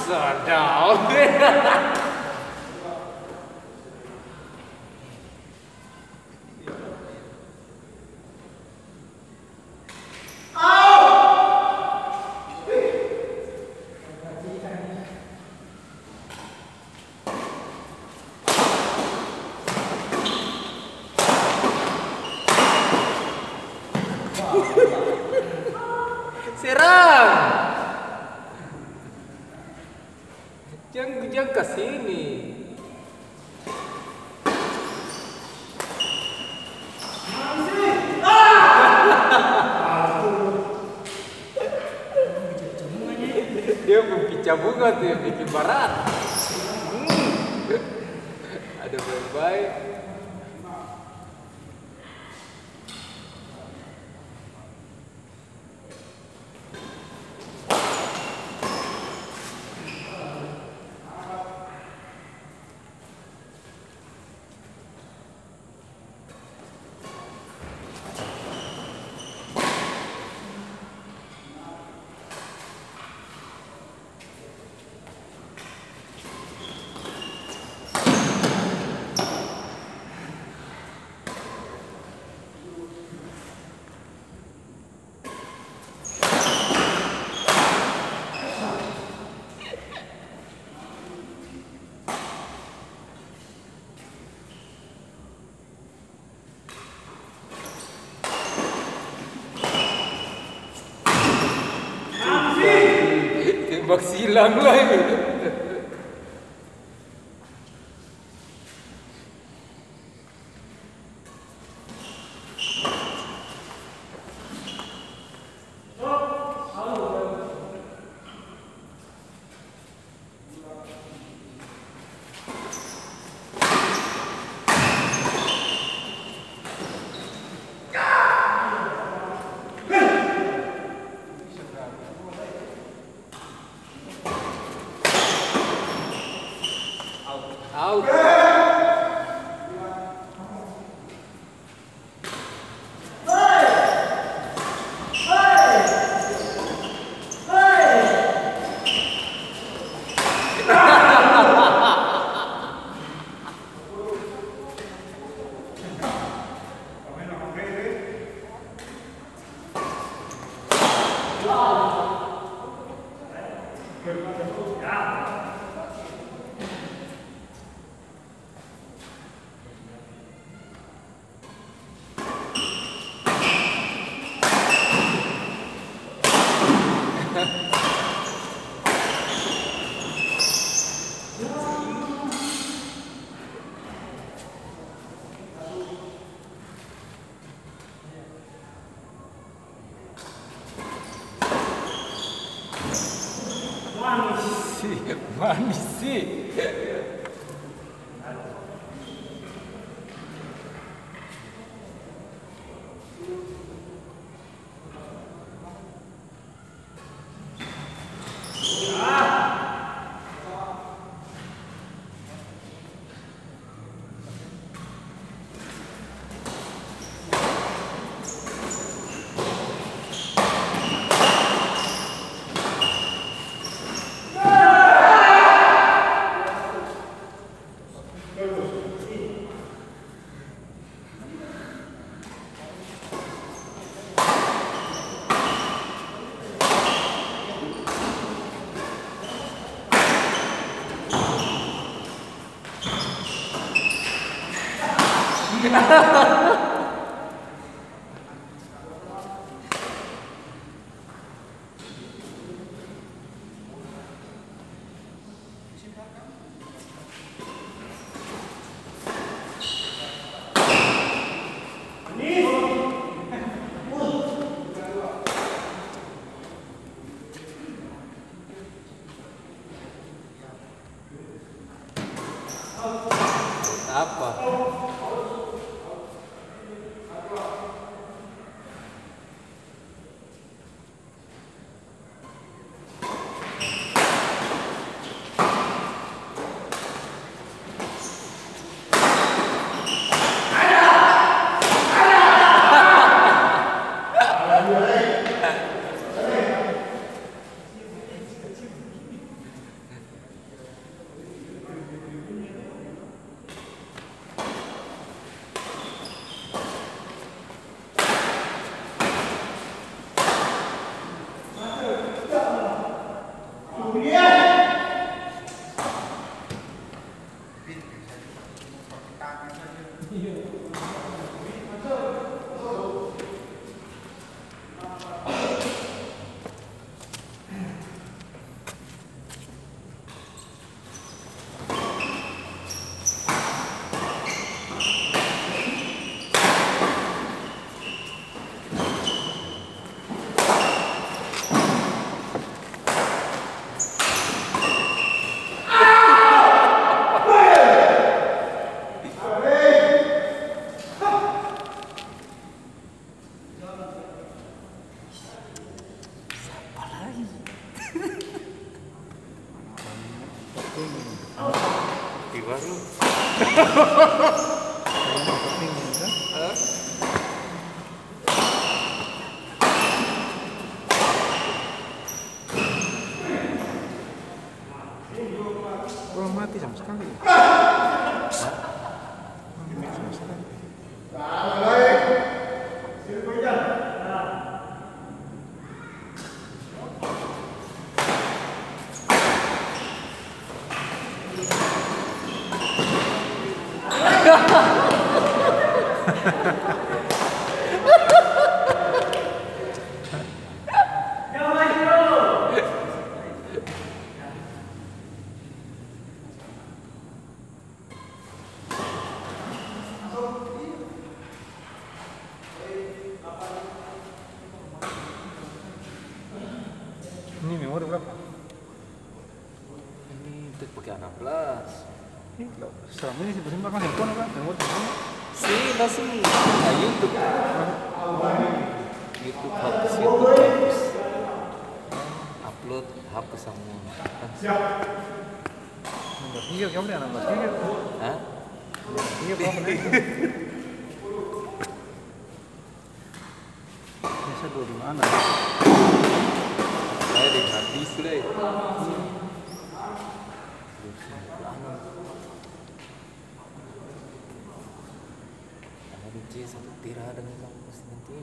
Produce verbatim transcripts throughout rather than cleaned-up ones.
Sadap. Serang! Jang, jang kasini. Dia pung pica bunga tu yang biking barat. Hmm. Ada bae-bae. Tembak silang lai. Out. Si, manis si. Baru. Hah? Belum mati sama sekali. Belum mati sama sekali. Ini memori berapa? Ini tek pake anam belas. Ih, selama ini simpan-simpan kan handphone kan? Handphone, handphone. Si, masih. Nah, YouTube. Hah? YouTube hapus, YouTube hapus. Upload, hapus samua. Enam belas giga, kamu nih enam belas giga. Hah? Enam belas giga, berapa nih? Biasa dua di mana? Saya di habis sudah. Ada di C satu tira ada nih, Bang, pasti nanti.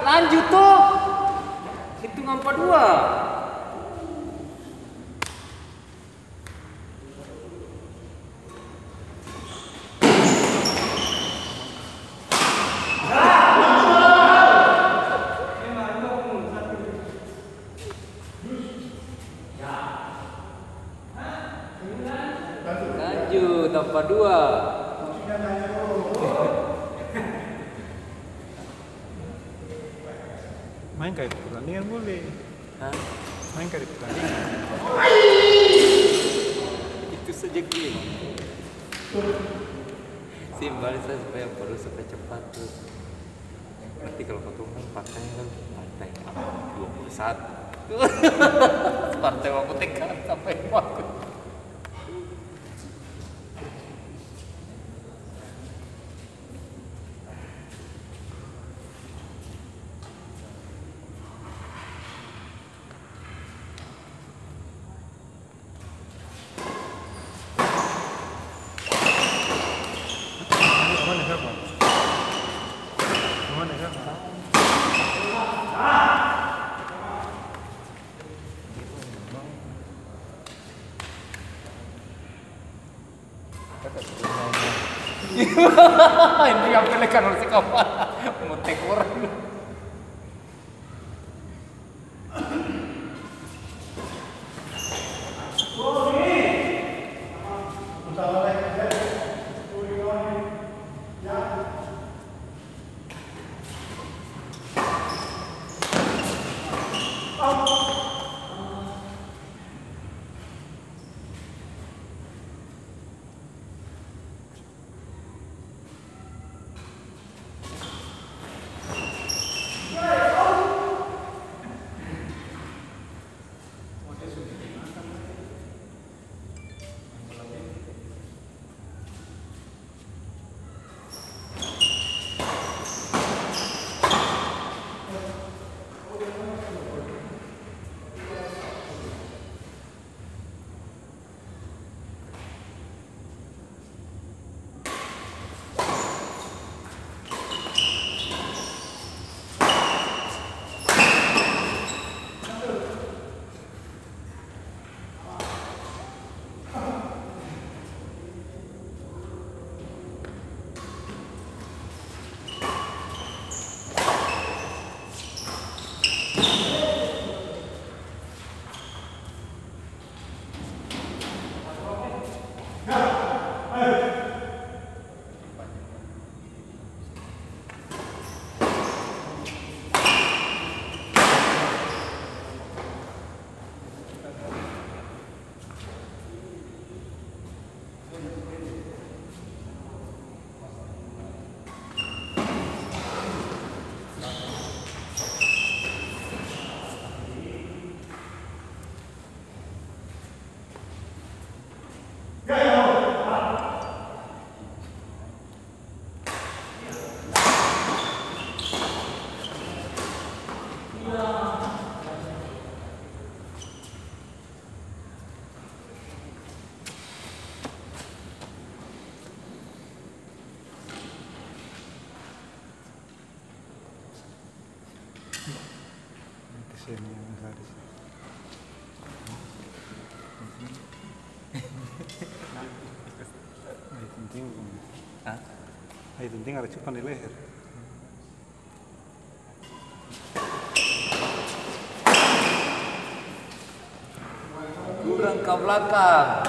Lanjut to. Hitung ampa dua. Lanjut, ampa dua. Maeng kaya pertandingan boleh. Hah? Maeng kaya pertandingan. Itu saja game. Sim bale sa supaya perut supaya cepat tuh. Berarti kalau katong kan partai kan partai dua puluh satu. Partai waktu tekan sampai waktu. Ini yang pelekan harus kapal. Mau tekor. Nanti saya yang sadis. Ai, penting. Hah? Ai, penting ada cupan di leher. Kurang ka blakang.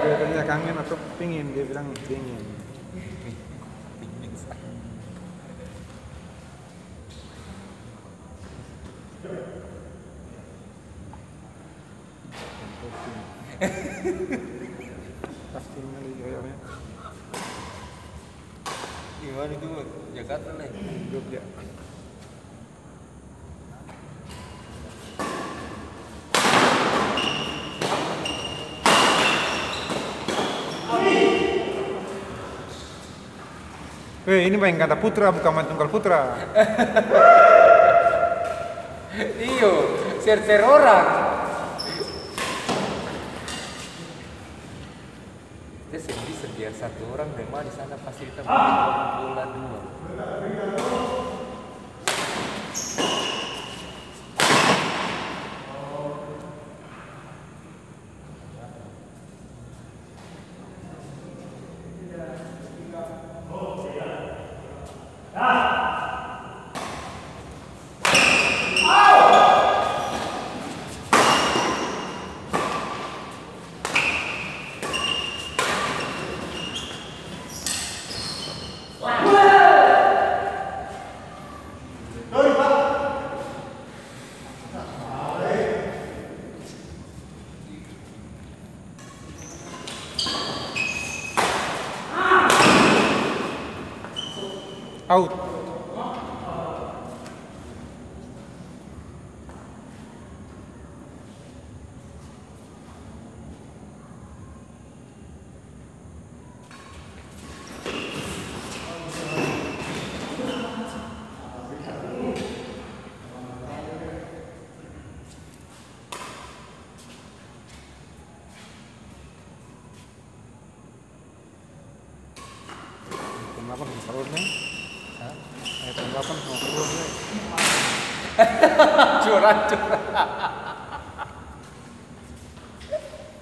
Dia tanya kangen atau pingin, dia bilang pingin. Pasti ngali, ya, ya, ya. Di mana itu, Bang? Jakarta, Leh? Jogja. Weh, ini maeng ganda putra, bukan maeng tunggal putra. Iyo, ser-ser orang. Dia seng bisa biar satu orang deng mah di sana, pasti dia bola dua. Out. IPhone delapan sama keluar nih. Hah? iPhone delapan sama keluar nih. Curang, curang.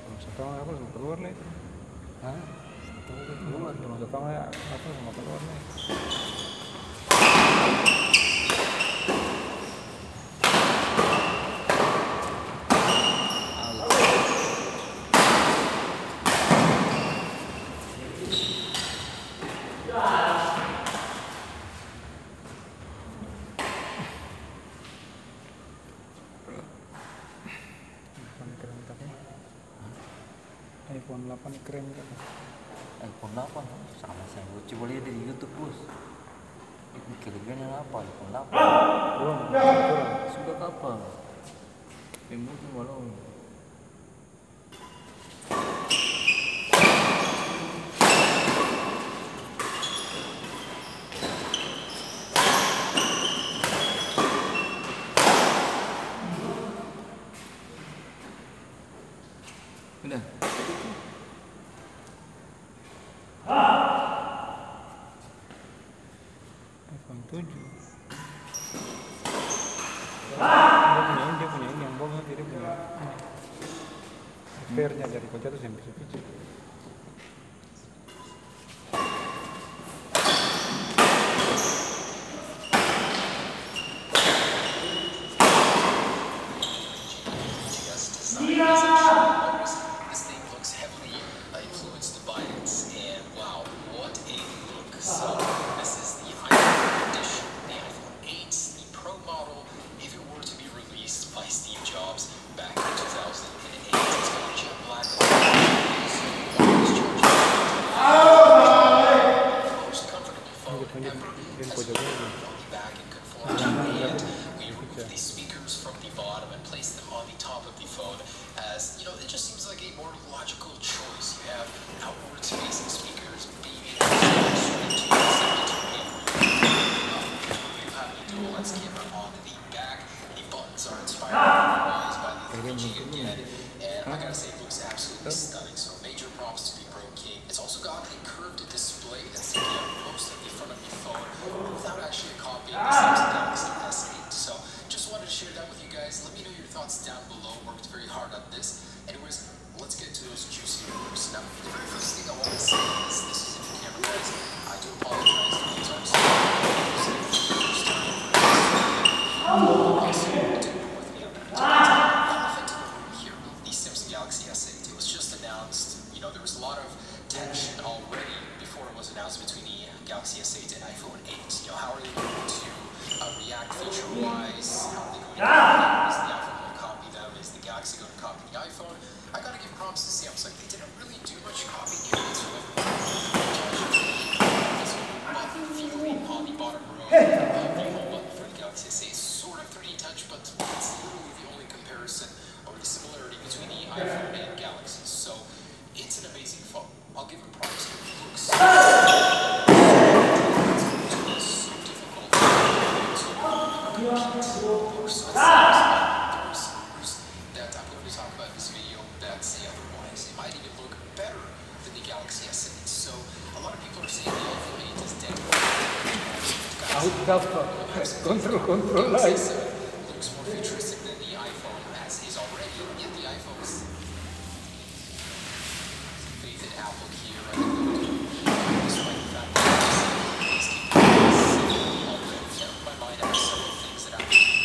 Belum setahun apa sama keluar nih. Hah? Setahun keluar. Belum setahun ya, apa sama keluar nih. iPhone delapan keren, tapi. iPhone delapan keren, kan? iPhone delapan, sama saya. Coba lihat di YouTube, Bos. Ini kelebihannya apa? iPhone delapan. Belum, belum. Sudah kapan? Yang mungkin belum. Udah. iPhone tujuh. Dia punya ini, dia punya ini, yang bawah nanti dia punya ini. Fairnya dari kau jatuh seng picik-picik. This thing looks heavily, uh, influenced by it, and wow, what a look. So, this is the iPhone edition, the iPhone eight, the Pro model, if it were to be released by Steve Jobs back in two thousand eight, it's gonna be jet black. Most comfortable phone ever. Has a bag and conform to it. We remove the speakers from the bottom and place them on the top of the phone. As, you know, it just seems like a more logical choice. You have outward facing speakers beaming straight to the center. You have the dual lens camera on the back. The buttons are inspired by the three G again. And I gotta say, it looks absolutely stunning. So major props to the Pro King. It's also got a curved display that's taking up most of the front of the phone without actually copying the Samsung Galaxy S eight. So just wanted to share that with you guys. Let me know your thoughts down below. Worked very hard on this. Anyways, let's get to those juicy rumors. Now, the very first thing I wanna say is, this is a new camera, guys. I do apologize if these aren't super close. It's the first time for us. Also, to go with me on that. Elephant in the room here, the Samsung Galaxy S eight. It was just announced. You know, there was a lot of tension already before it was announced between the Galaxy S eight and iPhone eight. You know, how are they going to, uh, react feature-wise? How are they going to, is the iPhone gonna copy them? Is the Galaxy gonna copy the iPhone? I gotta give props to Samsung. They didn't really do much copying here. It's sort of viewing on the bottom row of the home button for the Galaxy S eight. It's sort of three D touch, but that's literally the only comparison or the similarity between the iPhone and Galaxy. So it's an amazing phone. I'll give it props. It looks so difficult to compete with looks. It seems like there's rumors that I'm going to talk about in this video that say otherwise. It might even look better than the Galaxy S eight. So a lot of people are saying the iPhone eight is dead. Out, out. Control, control, Galaxy S seven looks more futuristic than the iPhone as is already. Yet the iPhone is Faith in Apple here, I think, despite the fact that it's, it's capable already. Never mind, I have several things that Apple can do.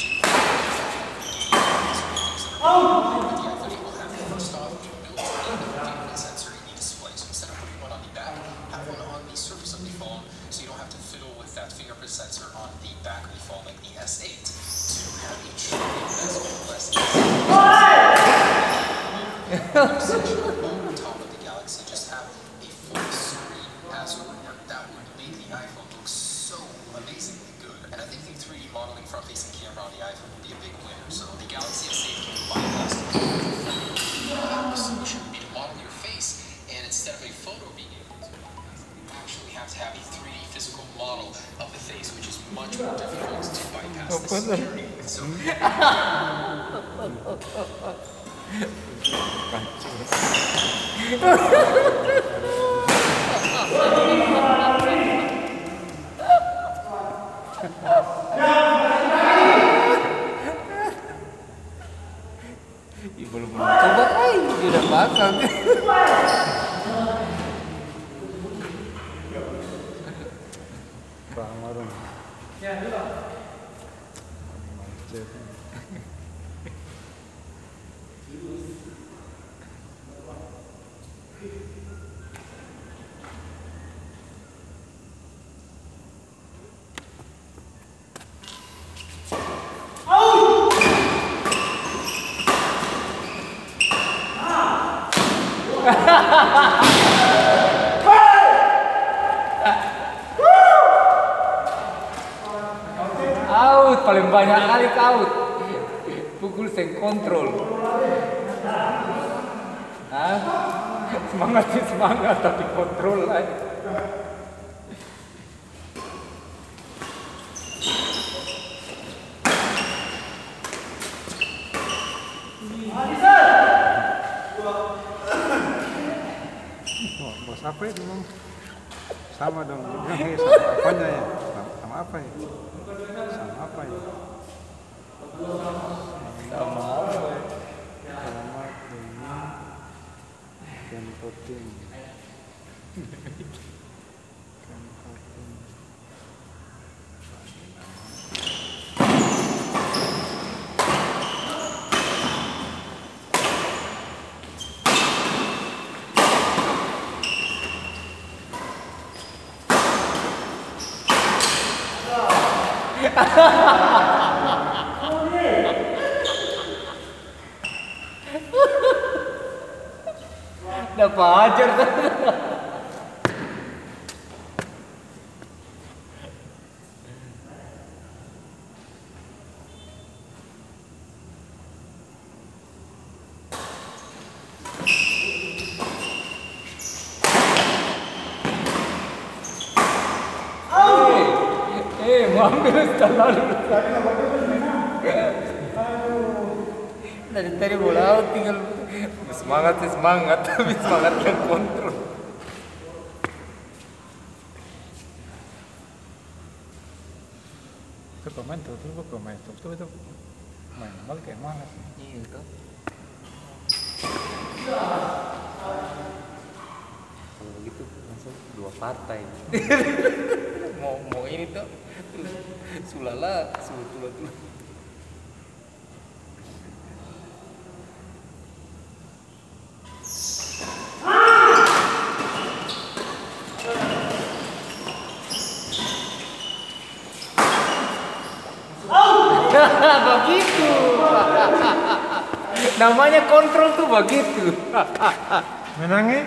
Several things that are with the iPhone eight will have, first off, a built-in fingerprint sensor in the display. So instead of putting one on the back, have one on the surface of the phone, so you don't have to fiddle with that fingerprint sensor on the back of the phone like the S eight. To have a truly bezel-less section on the top of the Galaxy, just have a full screen password. That would make the iPhone look so amazingly good. And I think the three D modeling front-facing camera on the iPhone would be a big winner. So the Galaxy S eight can bypass the, uh, solution would be to model your face, and instead of a photo being able to bypass it, you actually have to have a three D physical model of the face, which is much more difficult to bypass the security. So, Ih, belum pernah coba, ai, dia udah pasang. Bang Marun. Out, paling banyak kali out. Pukul seng kontrol. Hah? Semangat sih semangat, tapi kontrol lai. Bos apa itu, Bang? Sama dong. Bilang, "Hei, sama apanya ya? Sama, sama apa ya? Sama apa ya?" Sama apa ya? Sama dengan Kentotin. Kentotin. Dapa ajar. Eh, mau ambil talalu. Dari tadi bola out tinggal. Semangat sih, semangat, tapi semangat yang kontrol. Itu pemain tuh, tuh pemain tuh, tuh, tuh. Main balik kayak mana sih? Iya, tuh. Kalau begitu langsung dua partai. Mau, mau ini tuh. Sulala, su-, tula-tula. Bagitu. Namanya kontrol tuh bagitu. Menang, eh?